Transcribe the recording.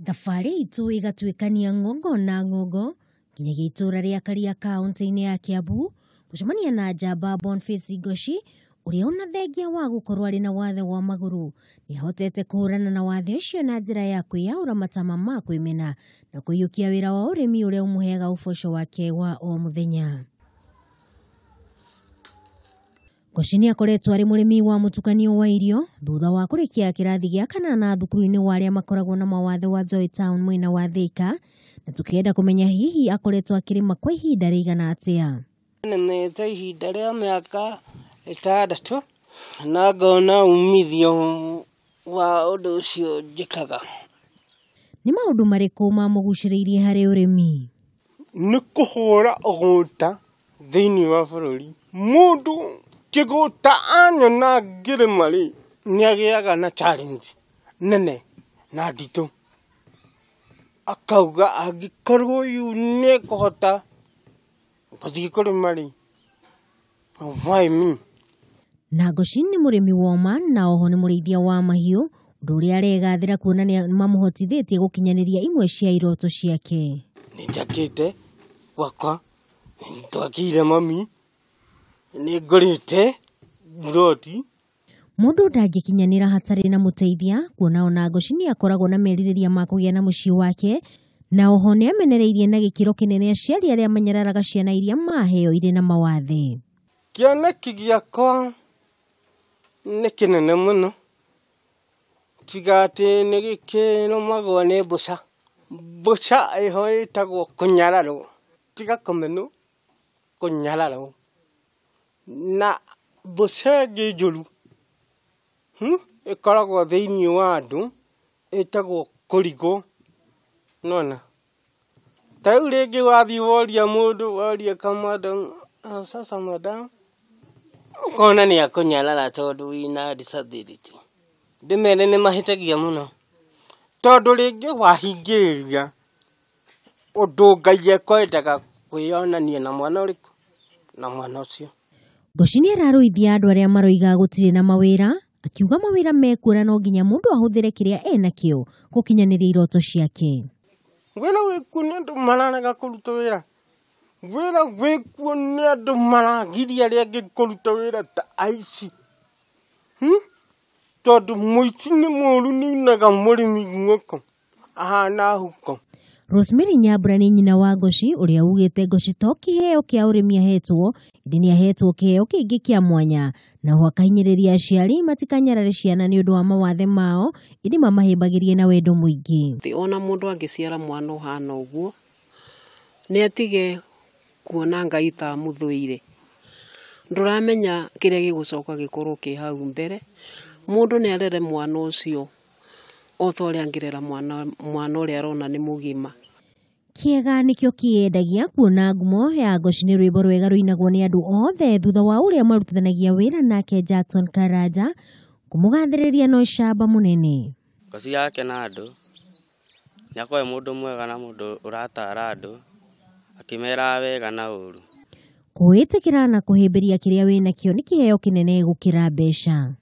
Thabarĩ itũ ĩgatuĩkania ng'ongo na ng'ongo nginyagia itũra rĩa Karia kaũntĩ-inĩ ya Kiambu gũcemania na njamba Boniface Ngoci ũrĩa ona thengia wa gũkorwo arĩ na wathe wa magũrũ nĩahotete kũhũrana na wathe ũcio na njĩra ya kwĩyaũra matama ma kwĩmena na kũiyũkia wĩra wa ũrĩmi ũrĩa ũmũheaga ũboco wake wa o mũthenya. Ngoci nĩ akoretwo arĩ mũrĩmi wa mũtukanio wa irio thutha wa kũrĩkia kĩrathi gĩa kanana thukuru-inĩ wa arĩa makoragwo na mawathe wa Joy Town mwena wa Thika, na tũkĩenda kũmenya hihi akoretwo akĩrĩma kwa ihinda rĩigana atĩa. Nĩmĩte ihinda rĩa mĩaka 6 na ngona umithio wa ũndũ ũcio njĩkaga. Nĩ maũndũ marĩkũ mamũgucĩrĩirie harĩ ũrĩmi? Nĩ kũhũra ũgũta thĩinĩ wa bũrũri. Mũndũ kĩgũta anyona ngĩrĩma rĩ, nĩagĩaga na challenge nene na nditũ, akauga angĩkorwo yu nĩekũhota gũthiĩ kũrĩma rĩ, why me? Na Ngoci nĩ mũrĩmi woma na oho nĩ mũrĩithia wa mahiũ, ũndũ ũrĩa aregathĩra kuona nĩ mamũhotithĩtie gũkinyanĩria imwe cia iroto ciake. Nĩ njakĩte gwakwa, nĩtwakĩire mami, nĩ ngũrĩte mburoti. Mũndũ ndangĩkinyanĩra hatarĩ na mũteithia, kuona ona Ngoci nĩ akoragwo na merirĩria ma kũgĩa na mũciĩ wake, na oho nĩ amenereirie na gĩkĩro kĩnene aciari arĩa manyararaga ciana iria maheo irĩ na mawathe. Kĩoneki gĩakwa nĩ kĩnene mũno, tiga atĩ nĩ gĩkĩrũmagwo nĩ mbũca. Mbũca ĩho ĩtagwo kũnyararwo, tiga kũmenwo, kũnyararwo. Na mbũca ĩngĩ njũru ĩkoragwo thĩinĩ wa andũ ĩtagwo kũrigwo, nĩwona. Ta rĩu rĩngĩ wathiĩ woria mũndũ, woria kamadam, sasa madam, ũkona nĩ akũnyarara tondũ wĩna disability. Ndĩmere nĩ mahĩtagia mũno, tondũ rĩngĩ wahingĩrĩria ũndũ Ngai ekwendaga kwĩyonania na mwana ũrĩkũ, na mwana ũcio. Ngoci nĩ ararũithia andũ arĩa maroiga gũtirĩ na mawĩra, akiuga mawĩra mekuo na no nginya mũndũ ahũthĩre kĩrĩa enakĩo gũkinyanĩria iroto ciake. Wĩra wĩkuo nĩ andũ mararega kũruta wĩra. Wĩra wĩkuo nĩ andũ maragiria arĩa angĩ kũruta wĩra ta aici. Tondũ mũici nĩ mũũru nĩinaga mũrĩmi guoko ahana huko. Rosemary Nyambura nĩ nyina wa Ngoci ũrĩa ugĩte Ngoci to kĩheo kĩa ũrĩmi ahetwo, ĩndĩ nĩ ahetwo kĩheo kĩngĩ kĩa mwanya, na oho akahinyĩrĩria aciari matikanyarare ciana nĩ ũndũ wa mawathe mao, ĩndĩ mamahĩmbagĩrie na wendo mũingĩ. Ona mũndũ angĩciara mwana ũhana ũguo, nĩ atige kuona Ngai ta amũthũire. Ndũramenya kĩrĩa gĩgũcoka gĩkorwo kĩ hau mbere. Mũndũ nĩ arere mwana ũcio o ta ũrĩa angĩrera mwana ũrĩa arona nĩ mũgima. Kĩega nĩkĩo kĩendagia, kuona ngumo ya Ngoci nĩ rwĩmbo rwega rũinagwo nĩ andũ othe thutha wa ũrĩa marutithanagia wĩra nake Jackson Karanja kũmũgathĩrĩria na ũcamba mũnene. Ngoci yake na andũ nĩ akoragwo e mũndũ mwega na mũndũ ũratara andũ akĩmeraga wega na ũru. Kwĩĩtĩkĩra na kũhĩmbĩria kĩrĩa wĩnakĩo nĩ kĩheo kĩnene gũkĩra mbeca.